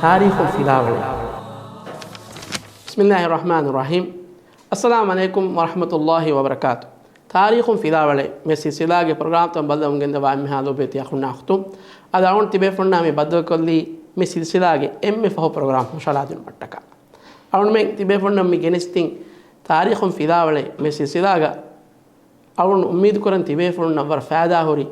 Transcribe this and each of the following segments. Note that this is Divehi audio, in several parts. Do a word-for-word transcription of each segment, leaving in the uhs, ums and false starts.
ތާރީޚުން ފިލާވަޅެއް. بسم الله الرحمن الرحيم. السلام عليكم ورحمة الله وبركاته. ތާރީޚުން ފިލާވަޅެއް މި ސިލްސިލާގެ ޕްރޮގްރާމްތައް ބައްލަވަމުން ގެންދަވާ އެންމެހާ ލޯބިވެތި އަޚުންނާ އުޚްތުން. އަދި އަޅުން ތިބޭފުންނާ މި ބައްދަލުކޮށްލީ މި ސިލްސިލާގެ އެންމެ ފަހު ޕްރޮގްރާމް ހުށަހަޅާދިނުމަށްޓަކާ. އަޅުންމެން ތިބޭފުންނަށް މި ގެނެސްދިން ތާރީޚުން ފިލާވަޅެއް މި ސިލްސިލާގަ އަޅުން އުއްމީދުކުރަން ތިބޭފުޅުންނަށް ވަރަށް ފައިދާހުރި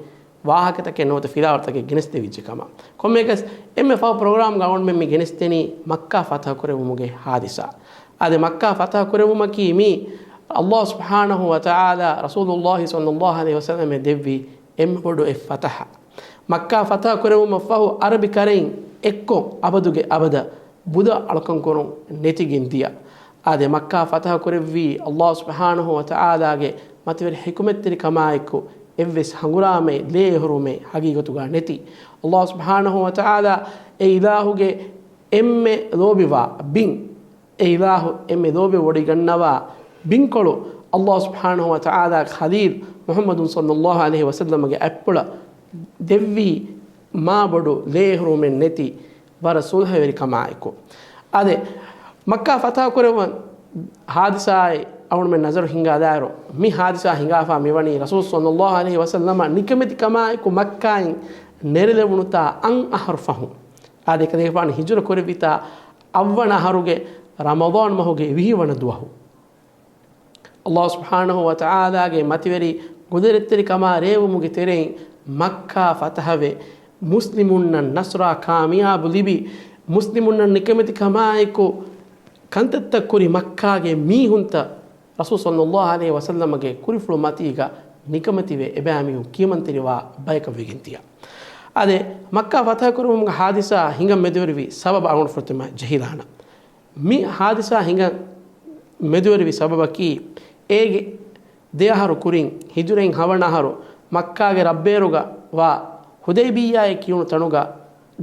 ވާހަކަތަކެއް ނުވަތަ ފިލާވަޅުތަކެއް ގެނެސްދެވިއްޖެ ކަމަށް. ކޮންމެއަކަސް އެންމެ ފަހު ޕްރޮގްރާމްގަ އަޅުންމެން މި ގެނެސްދެނީ މައްކާ ފަތަހަ ކުރެއްވުމުގެ ހާދިސާ. އާދެ، މައްކާ ފަތަހަ ކުރެއްވުމަކީ މީ އައްލާހު ސުބްޙާނަހު ވަ ތަޢާލާ ރަސޫލުއްލާހި ޞައްލައްލާހު ޢަލައިހި ވަސައްލަމަށް ދެއްވި އެންމެ ބޮޑު އެއް ފަތަހަ. މައްކާ ފަތަހަ ކުރެއްވުމަށްފަހު އަރަބި ކަރައިން އެއްކޮށް އަބަދުގެ އަބަދަށް ބުދަ އަޅުކަން ކުރުން ނެތިގެން ދިޔަ. އާދެ، މައްކާ ފަތަހަ ކުރެއްވީ އައްލާހު ސުބްޙާނަހު ވަ ތަޢާލާގެ މަތިވެރި ޙިކުމަތްތެރިކަމާއެކު އެއްވެސް ހަނގުރާމައެއް ލޭ އެހުރުމެއް ހަގީގަތުގަ ނެތި. އައްލާހު ސުބްޙާނަހު ވަ ތަޢާލާ އެ އިލާހުގެ އެންމެ ލޯބިވާ ބިން، އެ އިލާހު އެންމެ ލޯބިވެވޮޑިގަންނަވާ ބިންކޮޅު އައްލާހު ސުބްޙާނަހު ވަ ތަޢާލާގެ ޚަލީލް މުޙައްމަދު ޞައްލައްލާހު ޢަލައިހި ވަސައްލަމަގެ އަތްޕުޅަށް ދެއްވީ މާ ބޮޑު ލޭ އެހުރުމެއް ނެތި ވަރަށް ސުލްހަވެރިކަމާއެކު. އާދެ، މައްކާ ފަތަހަ ކުރެއްވުން ހާދިސާއެއް އަޅުގަނޑުމެން ނަޒަރު ހިންގާލާއިރު، މި ހާދިސާ ހިނގާފާ މިވަނީ ރަސޫލު ޞައްލައްލާހު ޢަލައިހި ވަސައްލަމަ ނިކަމެތިކަމާއެކު މައްކާއިން ނެރެލެވުނުތާ އަށް އަހަރު ފަހުން. އާދެ، އެކަލޭގެފާނު ހިޖުރަ ކުރެއްވިތާ އަށްވަނަ އަހަރުގެ ރަމަޟާން މަހުގެ ވިހިވަނަ ދުވަހު. އައްލާހު ސުބްޙާނަހު ވަ ތަޢާލާގެ މަތިވެރި ގުދުރަތްތެރިކަމާ ރޭވުމުގެ ތެރެއިން މައްކާ ފަތަހަވެ، މުސްލިމުންނަށް ނަޞްރާ ކާމިޔާބު ލިބި، މުސްލިމުންނަށް ނިކަމެތިކަމާއެކު ކަންތައްތައް ކުރި މައްކާގެ މީހުންތައް ރަސޫލު ޞައްލައްލާހު ޢަލައިހި ވަސައްލަމަގެ ކުރިފުޅު މަތީގަ ނިކަމެތިވެ، އެބައިމީހުން ކިޔަމަންތެރިވާ ބަޔަކަށް ވެގެން ދިޔަ. އާދެ، މައްކާ ފަތަހަ ކުރުމުގެ ހާދިސާ ހިނގަން މެދުވެރިވި ސަބަބު އަޅުގަނޑު ފުރަތަމަ ޖެހިލާނަން. މި ހާދިސާ ހިނގަން މެދުވެރިވި ސަބަބަކީ، އޭގެ ދެ އަހަރު ކުރިން، ހިޖުރައިން ހަވަނަ އަހަރު، މައްކާގެ ރަށްބޭރުގަ ވާ ހުދައިބިއްޔާއޭ ކިޔުނު ތަނުގަ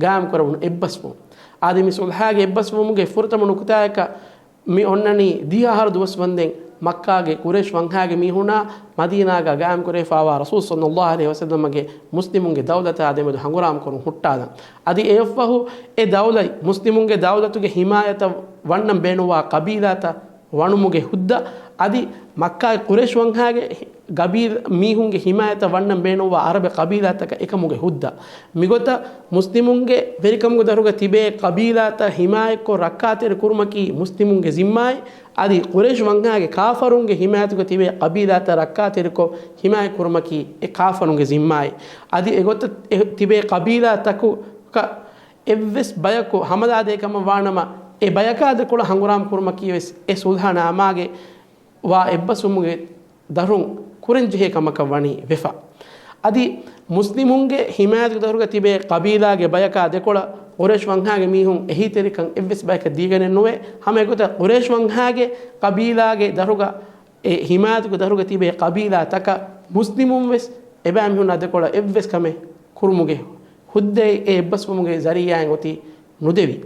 ގާއިމް ކުރެވުނު އެއްބަސްވުން. އާދެ، މި ސުލްހާގެ އެއްބަސްވުމުގެ ފުރަތަމަ ނުކުތާޔަކަށް މި އޮންނަނީ ދިހަ އަހަރު ދުވަސްވަންދެން މައްކާގެ ޤުރައިޝް ވަންހާގެ މީހުނާ މަދީނާގަ ގާއިމް ކުރެވިފާވާ ރަސޫލު ޞައްލައްލާހު ޢަލައިހި ވަސައްލަމަގެ މުސްލިމުންގެ ދައުލަތާ ދެމެދު ހަނގުރާމަ ކުރުން ހުއްޓާލަން. އަދި އެއަށްފަހު އެ ދައުލަތް، މުސްލިމުންގެ ދައުލަތުގެ ހިމާޔަތަށް ވަންނަން ބޭނުންވާ ޤަބީލާތައް ވަނުމުގެ ހުއްދަ، އަދި މައްކާގެ ޤުރައިޝް ވަންހާގެ ގަބީލް މީހުންގެ ހިމާޔަތަށް ވަންނަން ބޭނުންވާ އަރަބި ޤަބީލާތަކަށް އެކަމުގެ ހުއްދަ. މިގޮތަށް މުސްލިމުންގެ ވެރިކަމުގެ ދަށުގަ ތިބޭ ޤަބީލާތައް ހިމާޔަތްކޮށް ރައްކާތެރި ކުރުމަކީ މުސްލިމުންގެ ޒިންމާއެއް. އަދި ޤުރައިޝް ވަންހާގެ ކާފަރުންގެ ހިމާޔަތުގަ ތިބޭ ޤަބީލާތައް ރައްކާތެރިކޮށް ހިމާޔަތް ކުރުމަކީ އެ ކާފަރުންގެ ޒިންމާއެއް. އަދި އެގޮތަށް އެ ތިބޭ ޤަބީލާތަކުގަ އެއްވެސް ބަޔަކު ހަމަލާދޭ ކަމަށް ވާނަމަ، އެ ބަޔަކާ ދެކޮޅަށް ހަނގުރާމަ ކުރުމަކީ ވެސް އެ ސުލްހަނާމާގެ ވާ އެއްބަސްވުމުގެ ދަށުން ކުރަންޖެހޭ ކަމަކަށް ވަނީ ވެފަ. އަދި މުސްލިމުންގެ ހިމާޔަތުގެ ދަށުގަ ތިބޭ ޤަބީލާގެ ބަޔަކާ ދެކޮޅަށް ޤުރައިޝް ވަންހާގެ މީހުން އެހީތެރިކަން އެއްވެސް ބަޔަކަށް ދީގެނެއް ނުވޭ. ހަމަ އެގޮތަށް ޤުރައިޝް ވަންހާގެ ޤަބީލާގެ ދަށުގަ އެ ހިމާޔަތުގެ ދަށުގަ ތިބޭ ޤަބީލާތަކަށް މުސްލިމުން ވެސް އެބައިމީހުންނާ ދެކޮޅަށް އެއްވެސް ކަމެއް ކުރުމުގެ ހުއްދައެއް އެ އެއްބަސްވުމުގެ ޒަރީޢާއިން އޮތީ ނުދެވި.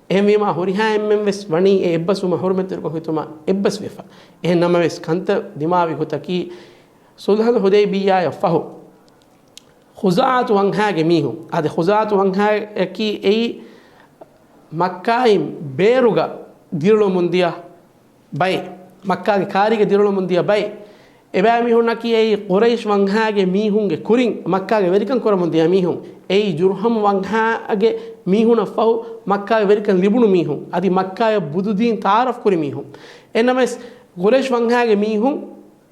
އެހެންވީމާ ހުރިހާ އެންމެން ވެސް ވަނީ އެ އެއްބަސްވުމަށް ހުރުމަތްތެރިކޮށް ހިތުމަށް އެއްބަސްވެފަ. އެހެން ނަމަވެސް ކަންތައް ދިމާވި ގޮތަކީ، ޞުލްޙުލް ޙުދައިބިއްޔާއަށް ފަހު ޚުޒާޢަތު ވަންހާގެ މީހުން، އާދެ، ޚުޒާޢަތު ވަންހާއަކީ އެއީ މައްކާއިން ބޭރުގަ ދިރިއުޅެމުން ދިޔަ ބައެއް، މައްކާގެ ކާރީގަ ދިރިއުޅެމުން ދިޔަ ބައެއް. އެބައިމީހުންނަކީ އެއީ ޤުރައިޝް ވަންހާގެ މީހުންގެ ކުރިން މައްކާގެ ވެރިކަން ކުރަމުން ދިޔަ މީހުން. އެއީ ޖުރްހަމް ވަންހާގެ މީހުނަށް ފަހު މައްކާގެ ވެރިކަން ލިބުނު މީހުން. އަދި މައްކާޔަށް ބުދުދީން ތަޢާރަފް ކުރި މީހުން. އެނަމަވެސް، ޤުރައިޝް ވަންހާގެ މީހުން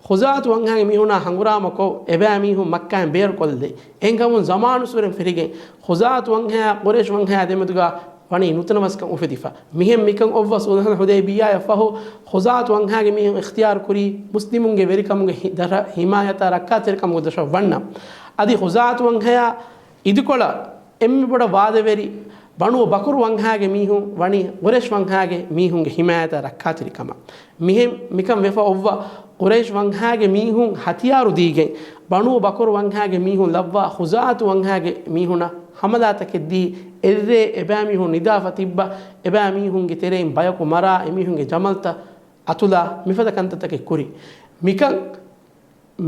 ޚުޒާޢަތު ވަންހާގެ މީހުނާ ހަނގުރާމަކޮށް، އެބައިމީހުން މައްކާއިން ބޭރުކޮށްލި. އެހެންކަމުން ޒަމާނުއްސުރެން ފެށިގެން، ޚުޒާޢަތު ވަންހާއާ ޤުރައިޝް ވަންހާއާ ދެމެދުގަ ވަނީ ނުތަނަވަސްކަން އުފެދިފަ. މިހެން މިކަން އޮއްވާ ޞުލްޙުލް ޙުދައިބިއްޔާއަށް ފަހު، ޚުޒާޢަތު ވަންހާގެ މީހުން އިޚްތިޔާރު ކުރީ، މުސްލިމުންގެ ވެރިކަމުގެ ހި-، ދަށަށް ހިމާޔަތާ ރައްކާތެރިކަމުގެ ދަށަށް ވަންނަން. އަދި ޚުޒާޢަތު ވަންހާއާ އިދިކޮޅަށް އެންމެ ބޮޑަށް ވާދަވެރި ބަނޫ ބަކުރު ވަންހާގެ މީހުން ވަނީ ޤުރައިޝް ވަންހާގެ މީހުންގެ ހިމާޔަތާ ރައްކާތެރިކަމަށް. މިހެން މިކަން ވެފަ އޮއްވާ ޤުރައިޝް ވަންހާގެ މީހުން ހަތިޔާރު ދީގެން، ބަނޫ ބަކުރު ވަންހާގެ މީހުން ލައްވާ ޚުޒާޢަތު ވަންހާގެ މީހުނަށް ހަމަލާތަކެއް ދީ، އެއްރޭ އެބައިމީހުން ނިދާފަ ތިއްބާ، އެބައިމީހުންގެ ތެރެއިން ބަޔަކު މަރާ، އެމީހުންގެ ޖަމަލްތައް އަތުލާ، މިފަދަ ކަންތައްތަކެއް ކުރި. މިކަން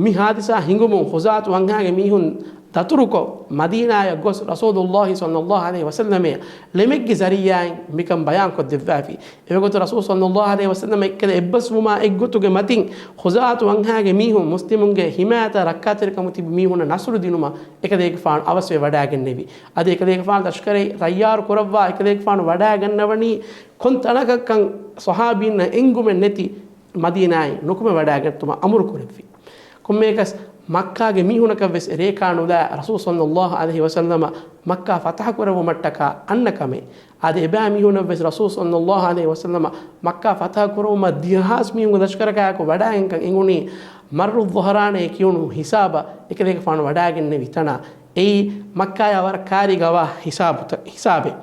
މި ހާދިސާ ހިނގުމުން ޚުޒާޢަތު ވަންހާގެ މީހުން ދަތުރުކޮށް، މަދީނާޔަށް ގޮސް، ރަސޫލުﷲ ޞައްލަﷲ ޢަލައިހި ވަސައްލަމައަށް ޅެމެއްގެ ޒަރީޢާއިން މިކަން ބަޔާންކޮށްދެއްވާފި. އެވަގުތު ރަސޫލު ޞައްލަﷲ ޢަލައިހި ވަސައްލަމަ އެއްކަލަ އެއްބަސްވުމާ އެއްގޮތުގެ މަތިން، ޚުޒާޢަތު ވަންހާގެ މީހުން މުސްލިމުންގެ ޙިމާޔަތާ ރައްކާތެރިކަމު ތިބި މީހުންނަށް ނަޞްރު ދިނުމަށް އެކަލޭގެފާނު އަވަސްވެ ވަޑާގެންނެވި. އަދި އެކަލޭގެފާނު ލަޝްކަރެއް ތައްޔާރު ކުރައްވާ، އެކަލޭގެފާނު ވަޑާގަންނަވަނީ ކޮން ތަނަކަށްކަން ޞަޙާބީންނަށް އެނގުމެއް ނެތި މަދީނާއިން ނުކުމެ ވަޑާގަތުމަށް އަމުރު ކުރެއްވި. ކޮންމެއަކަސް މައްކާގެ މީހުނަކަށް ވެސް ރޭކާ ނުލާ، ރަސޫލު ޞައްލަﷲ ޢަލައިހި ވަސައްލަމަ މައްކާ ފަތަޙަ ކުރެއްވުމަށްޓަކާ އަންނަ ކަމެއް. އާދެ، އެބައިމީހުނަށް ވެސް ރަސޫލު ޞައްލަﷲ ޢަލައިހި ވަސައްލަމަ މައްކާ ފަތަޙަ ކުރުމަށް ދިހަ ހާސް މީހުންގެ ލަޝްކަރަކާއެކު ވަޑާގެންކަން އެނގުނީ މައްރުއްޒަހްރާނޭ ކިޔުނު ހިސާބަށް އެކަލޭގެފާނު ވަޑާގެންނެވި ތަނާ. އެއީ މައްކާޔާ ވަރަށް ކާރީގަވާ ހިސާބުތަ-، ހިސާބެއް.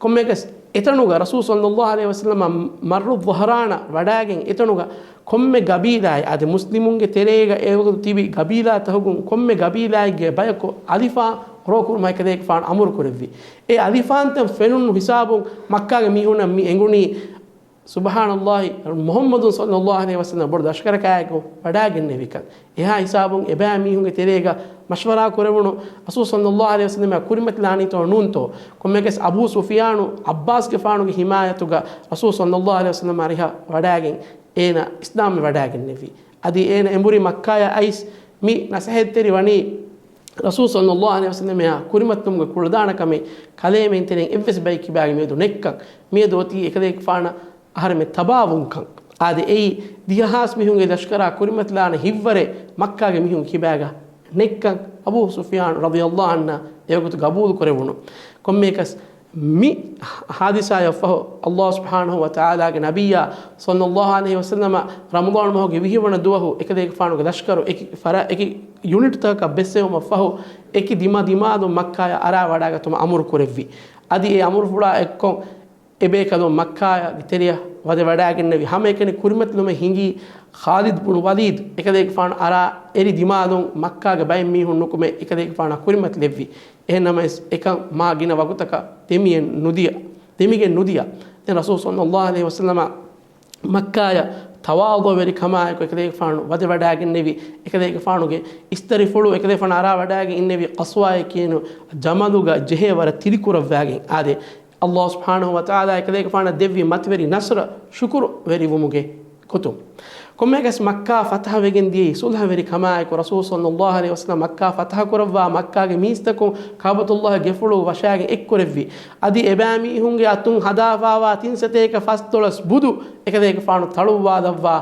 ކޮންމެއަކަސް އެތަނުގަ ރަސޫލު ޞައްލަﷲ ޢަލައިހި ވަސައްލަމަ މައްރުއްޒަހްރާނަށް ވަޑާގެން އެތަނުގަ ކޮންމެ ގަބީލާއެއް، އާދެ، މުސްލިމުންގެ ތެރޭގަ އެވަގުތު ތިބި ގަބީލާތަކުން ކޮންމެ ގަބީލާއެއްގެ ބަޔަކު އަލިފާން ރޯކުރުމަށް އެކަލޭގެފާނު އަމުރު ކުރެއްވި. އެ އަލިފާންތައް ފެނުނު ހިސާބުން މައްކާގެ މީހުންނަށް މި އެނގުނީ، ސުބްޙާނަﷲ، މުޙައްމަދު ޞައްލަﷲ ޢަލައިހި ވަސައްލަމަ ބޮޑު ލަޝްކަރަކާއެކު ވަޑާގެންނެވިކަން. އެހާ ހިސާބުން އެބައިމީހުންގެ ތެރޭގަ މަޝްވަރާ ކުރެވުނު ރަސޫލު ޞައްލަﷲ ޢަލައިހި ވަސައްލަމައާ ކުރިމަތިލާނީތޯ ނޫންތޯ؟ ކޮންމެއަކަސް އަބޫ ސުފްޔާނު ޢައްބާސްގެފާނުގެ ޙިމާޔަތުގަ ރަސޫލު ޞައްލަﷲ ޢަލައިހި ވަސައްލަމަ އަރިހަށް ވަޑާގެން އޭނަ އިސްލާމްވެ ވަޑާގެންނެވި. އަދި އޭނަ އެނބުރި މައްކާޔަށް އައިސް މި ނަސޭހަތްތެރި ވަނީ ރަސޫލު ޞައްލަﷲ ޢަލައިހި ވަސައްލަމައާ ކުރިމަތިލުމުގެ ކުޅަދާނަ ކަމެއް ކަލޭމެން ތެރެއިން އެއްވެސް ބައެއް ކިބާގެ މިއަދު ނެއްކަން. މިއަދު އޮތީ އެކަލޭގެފާނަށް އަހަރެމެން ތަބާވުންކަން. އާދެ، އެއީ ދިހަ ހާސް މީހުންގެ ލަޝްކަރާ ކުރިމަތިލާނެ ހިތްވަރެއް މައްކާގެ މީހުން ކިބާގަ ނެއްކަން. އަބޫ ސުފްޔާނު ރަޟިޔަﷲ ޢަންހު އެވަގުތު ގަބޫލު ކުރެވުނު. ކޮންމެއަކަސް މި ހާދިސާޔަށްފަހު، ﷲ ސުބްޙާނަހޫ ވަތަޢާލާގެ ނަބިއްޔާ ޞައްލަﷲ ޢަލައިހި ވަސައްލަމަ ރަމަޟާން މަހުގެ ވިހި ވަނަ ދުވަހު އެކަލޭގެފާނުގެ ލަޝްކަރު އެކި ފަރާ-، އެކި ޔުނިޓްތަކަކަށް ބެއްސެވުމަށްފަހު، އެކި ދިމާ ދިމާލުން މައްކާޔަށް އަރާ ވަޑާގަތުމަށް އަމުރު ކުރެއްވި. އަދި އެ އަމުރުފުޅާ އެއްކޮށް، އެބޭކަލުން މައްކާގެ ތެރެއަށް ވަދެ ވަޑާގެންނެވި. ހަމައެކަނި ކުރިމަތިލުމެއް ހިނގީ، ޚާލިދު ބުނު ވަލީދު އެކަލޭގެފާނު އަރާ އެރި ދިމާލުން މައްކާގެ ބައެއް މީހުން ނުކުމެ އެކަލޭގެފާނާ ކުރިމަތިލެއްވި. އެހެންނަމަވެސް، އެކަން މާ ގިނަ ވަގުތަކަށް ދެމިއެއް ނުދިޔަ، ދެމިގެން ނުދިޔަ. ދެން ރަސޫލު ޞައްލަﷲ ޢަލައިހި ވަސައްލަމަ މައްކާޔަށް ތަވާޟުޢުވެރިކަމާއެކު އެކަލޭގެފާނު ވަދެ ވަޑާގެންނެވި. އެކަލޭގެފާނުގެ އިސްތަށިފުޅު އެކަލޭގެފާނު އަރާ ވަޑާގެން އިންނެވި ޤަޞްވާއެއް ކިޔެނު ޖަމަލުގަ ޖެހޭ ވަރަށް ތިރިކުރައްވާގެން. އާދެ، ﷲ ސުބްޙާނަހޫ ވަތަޢާލާ އެކަލޭގެފާނަށް ދެއްވި މަތިވެރި ނަޞްރަށް ޝުކުރުވެރިވުމުގެ ގޮތުން. ކޮންމެއަކަސް މައްކާ ފަތަޙަވެގެން ދިޔައީ ޞުލްޙަވެރިކަމާއެކު. ރަސޫލު ޞައްލަﷲ ޢަލައިހި ވަސައްލަމަ މައްކާ ފަތަޙަ ކުރައްވާ މައްކާގެ މީސްތަކުން ކަޢުބަތުﷲގެ ގެފުޅު ވަށާގެން އެއްކުރެއްވި. އަދި އެބައިމީހުންގެ އަތުން ހަދާފާވާ ތިން ސަތޭކަ ފަސްދޮޅަސް ބުދު އެކަލޭގެފާނު ތަޅުއްވާލައްވާ،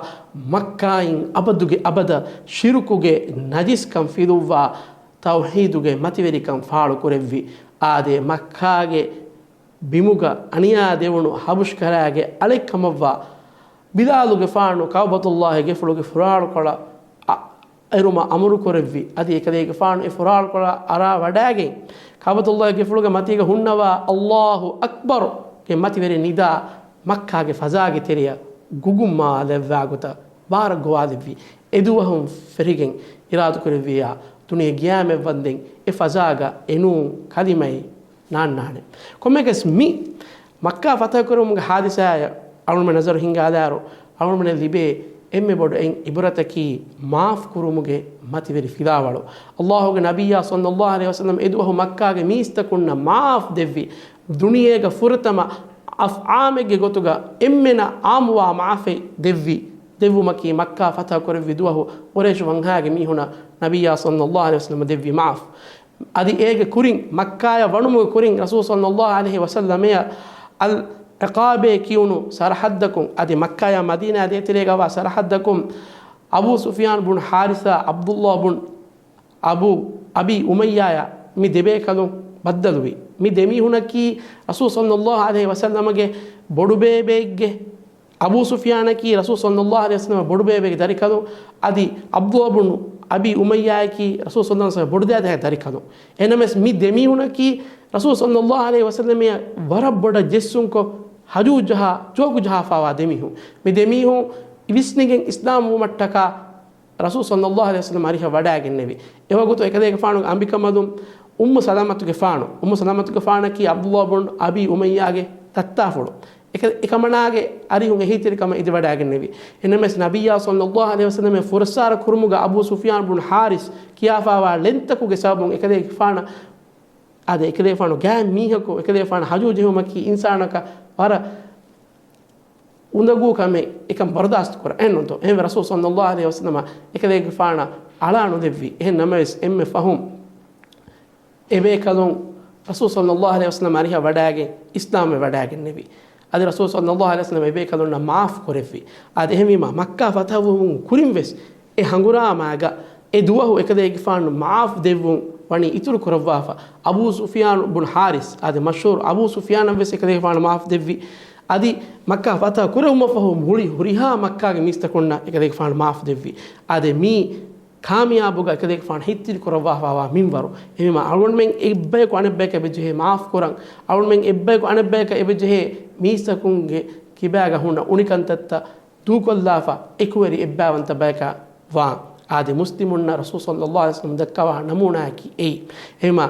މައްކާއިން އަބަދުގެ އަބަދަށް ޝިރުކުގެ ނަޖިސްކަން ފިލުއްވާ، ތައުޙީދުގެ މަތިވެރިކަން ފާޅުކުރެއްވި. އާދެ، މައްކާގެ ބިމުގަ އަނިޔާ ދެވުނު ޙަބަޝްކަރާގެ އަޅެއްކަމަށްވާ ބިލާލުގެފާނު ކަޢުބަތުﷲގެ ގެފުޅުގެ ފުރާޅުކޮޅަށް އަ-، އެރުމަށް އަމުރުކުރެއްވި. އަދި އެކަލޭގެފާނު އެ ފުރާޅުކޮޅަށް އަރާ ވަޑާގެން، ކަޢުބަތުﷲގެ ގެފުޅުގެ މަތީގަ ހުންނަވާ ﷲ އަކްބަރުގެ މަތިވެރި ނިދާ މައްކާގެ ފަޒާގެ ތެރެއަށް ގުގުމާލެއްވާ ގޮތަށް ބާރަށް ގޮވާލެއްވި. އެދުވަހުން ފެށިގެން އިރާދަކުރެއްވިއްޔާ، ދުނިޔެ ގިޔާމެއް ވަންދެން އެ ފަޒާގަ އެނޫން ކަލިމައެއް ނާންނާނެ. ކޮންމެއަކަސް މި މައްކާ ފަތަޙަ ކުރުމުގެ ހާދިސާއަށް އަޅުގަނޑުމެން ނަޒަރު ހިންގާލާއިރު، އަޅުގަނޑުމެންނަށް ލިބޭ އެންމެ ބޮޑު އެއް އިބުރަތަކީ މާފް ކުރުމުގެ މަތިވެރި ފިލާވަޅު. ﷲގެ ނަބިއްޔާ ޞައްލަﷲ ޢަލައިހި ވަސައްލަމަ އެދުވަހު މައްކާގެ މީސްތަކުންނަށް މާފް ދެއްވި. ދުނިޔޭގަ ފުރަތަމަ އަފް ޢާމެއްގެ ގޮތުގަ އެންމެނަށް ޢާއްމުވާ މާފެއް ދެއްވި. ދެއްވުމަކީ މައްކާ ފަތަޙަ ކުރެއްވި ދުވަހު ޤުރައިޝު ވަންހާގެ މީހުނަށް ނަބިއްޔާ ޞައްލަﷲ ޢަލައިހި ވަސައްލަމަ ދެއްވި މާފް. އަދި އޭގެ ކުރިން، މައްކާޔަށް ވަނުމުގެ ކުރިން ރަސޫލު ޞައްލަﷲ ޢަލައިހި ވަސައްލަމައަށް އަލް ޢިޤާބޭ ކިޔުނު ސަރަޙައްދަކުން، އަދި މައްކާޔާ މަދީނާ ދޭތެރޭގަވާ ސަރަޙައްދަކުން އަބޫ ސުފްޔާން ބުން ޙާރިޘާ، ޢަބްދުﷲ ބުން އަބޫ، އަބީ އުމައްޔާޔާ މި ދެބޭކަލުން ބައްދަލުވި. މި ދެމީހުނަކީ ރަސޫލު ޞައްލަﷲ ޢަލައިހި ވަސައްލަމަގެ ބޮޑުބޭބެއެއްގެ، އަބޫ ސުފްޔާނަކީ ރަސޫލު ޞައްލަﷲ ޢަލައިހި ވަސައްލަމަގެ ބޮޑުބޭބެގެ ދަރިކަލުން، އަދި ޢަބްދުﷲ ބުނު އަބީ އުމައްޔާއަކީ ރަސޫލު ޞައްލަﷲ ޢަލައިހި ވަސައްލަމަގެ ބޮޑުދައިތަ ދަރިކަލުން. އެހެންނަމަވެސް މި ދެމީހުނަކީ ރަސޫލު ޞައްލަﷲ ޢަލައިހި ވަސައްލަމައަށް ވަރަށް ބޮޑަށް ޖެއްސުންކޮށް، ހަޖޫ ޖަހާ، ޖޯކު ޖަހާފާވާ ދެމީހުން. މި ދެމީހުން ވިސްނިގެން އިސްލާމް ވުމަށްޓަކާ ރަސޫލު ޞައްލަﷲ ޢަލައިހި ވަސައްލަމަ އަރިހަށް ވަޑާގެންނެވި. އެވަގުތު އެކަލޭގެފާނުގެ އަނބިކަނބަލުން އުއްމު ސަލަމަތުގެފާނު، އުއްމު ސަލަމަތުގެފާނަކީ ޢަބްދުﷲ ބުން އަބީ އުމައްޔާގެ ދައްތާފުޅު. އެކަ-، އެކަމަނާގެ އަރިހުން އެހީތެރިކަމަށް އިދިވަޑައިގެންނެވި. އެހެންނަމަވެސް ނަބިއްޔާ ޞައްލައްލާހު ޢަލައިހި ވަސައްލަމަށް ފުރައްސާރަ ކުރުމުގަ އަބޫ ސުފްޔާން ބުން ޙާރިސް ކިޔާފާވާ ޅެންތަކުގެ ސަބަބުން އެކަލޭގެފާނަށް، އާދެ، އެކަލޭގެފާނު ގާތް މީހަކު، އެކަލޭގެފާނަށް ހަޖޫ ޖެހުމަކީ އިންސާނަކަށް ވަރަށް އުނދަގޫ ކަމެއް، އެކަން ބަރުދާސްތު ކުރަން އެއްނުތޯ؟ އެހެންވެ ރަސޫލު ޞައްލައްލާހު ޢަލައިހި ވަސައްލަމަ އެކަލޭގެފާނަށް އަޅާ ނުދެއްވި. އެހެން ނަމަވެސް އެންމެ ފަހުން އެބޭކަލުން ރަސޫލު ޞައްލައްލާހު ޢަލައިހި ވަސައްލަމަ އަރިހަށް ވަޑައިގެން އިސްލާމްވެ ވަޑައިގެންނެވި. އަދި ރަސޫލު ޞައްލައްލާހު ޢަލައިހި ވަސައްލަމަ އެބޭކަލުންނަށް މާފް ކުރެއްވި. އާދެ، އެހެންވީމަ މައްކާ ފަތަޙަވުމުން ކުރިން ވެސް އެ ހަނގުރާމައިގަ އެ ދުވަހު އެކަލޭގެފާނު މާފް ދެއްވުން ވަނީ އިތުރު ކުރައްވާފަ. އަބޫ ސުފްޔާނު ބުން ޙާރިސް، އާދެ، މަޝްހޫރު އަބޫ ސުފްޔާނަށް ވެސް އެކަލޭގެފާނު މާފް ދެއްވި. އަދި މައްކާ ފަތަޙަ ކުރެވުމަށް ފަހު މުޅި ހުރިހާ މައްކާގެ މީސްތަކުންނަށް އެކަލޭގެފާނު މާފް ދެއްވި. އާދެ، މީ ކާމިޔާބުގަ އެކަލޭގެފާނު ހިތްތިރި ކުރައްވާފާވާ މިންވަރު. އެހެންވީމަ އަޅުގަނޑުމެން އެއްބަޔަކު އަނެއްބަޔަކަށް އެބަޖެހޭ މާފް ކުރަން. އަޅުގަނޑުމެން އެއްބަޔަކު އަނެއްބަޔަކަށް އެބަޖެހޭ މީސްތަކުންގެ ކިބާގަ ހުންނަ އުނިކަންތައްތައް ދޫކޮށްލާފަ އެކުވެރި އެއްބައިވަންތަ ބަޔަކަށް ވާން. އާދެ، މުސްލިމުންނަށް ރަސޫލު ޞައްލައްލާހު ޢަލައިހި ވަސައްލަމަ ދައްކަވާ ނަމޫނާއަކީ އެއީ. އެހެންވީމަ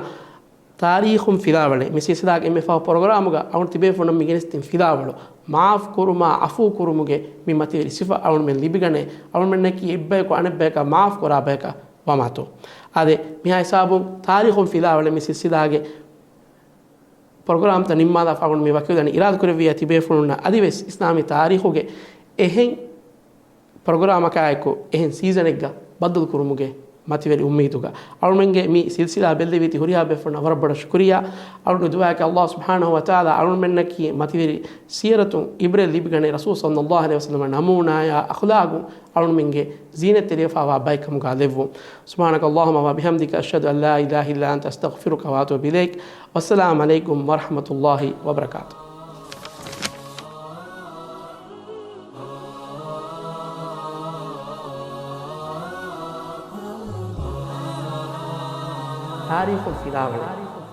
ތާރީޚުން ފިލާވަޅެއް، މި ސިލްސިލާގެ އެންމެ ފަހު ޕްރޮގްރާމުގަ އަޅުގަނޑު ތިބޭފުޅުންނަށް މި ގެނެސްދިން ފިލާވަޅު، މާފް ކުރުމާ ޢަފޫ ކުރުމުގެ މި މަތިވެރި ސިފަ އަޅުގަނޑުމެން ލިބިގަނޭ. އަޅުގަނޑުމެންނަކީ އެއްބަޔަކު އަނެއްބަޔަކަށް މާފް ކުރާ ބަޔަކަށް ވަމާތޯ. އާދެ، މިހާ ހިސާބުން ތާރީޚުން ފިލާވަޅެއް މި ސިލްސިލާގެ ޕްރޮގްރާމްތައް ނިންމާލާފަ އަޅުގަނޑު މި ވަކިވެދާނެ އިރާދަކުރެއްވިއްޔާ ތިބޭފުޅުންނަށް އަދިވެސް އިސްލާމީ ތާރީޚުގެ އެހެން ޕްރޮގްރާމަކާއެކު އެހެން ސީޒަނެއްގަ ބައްދަލުކުރުމުގެ މަތިވެރި އުއްމީދުގަ އަޅުމެންގެ މި ސިލްސިލާ ބެއްލެވިތި ހުރިހާ ބޭފުޅުންނަށް ވަރަށް ބޮޑަށް ޝުކުރިއްޔާ. އަޅުގަނޑު ދުޢާއަކީ ﷲ ސުބްޙާނަހޫ ވަތަޢާލާ އަޅުމެންނަކީ މަތިވެރި ސީރަތުން އިބްރަތް ލިބިގަނެ، ރަސޫލު ޞައްލައްލާހު ޢަލައިހި ވަސައްލަމަ ނަމޫނާޔާ އަޚްލާގުން އަޅުމެންގެ ޒީނަތްތެރިވެފާވާ ބައެއްކަމުގަ ލެއްވުން. سبحانك اللهم وبحمدك، أشهد أن لا إله إلا أنت، أستغفرك وأتوب إليك. والسلام عليكم ورحمة الله وبركاته. ތާރީޚު ފިލާވަޅެއް.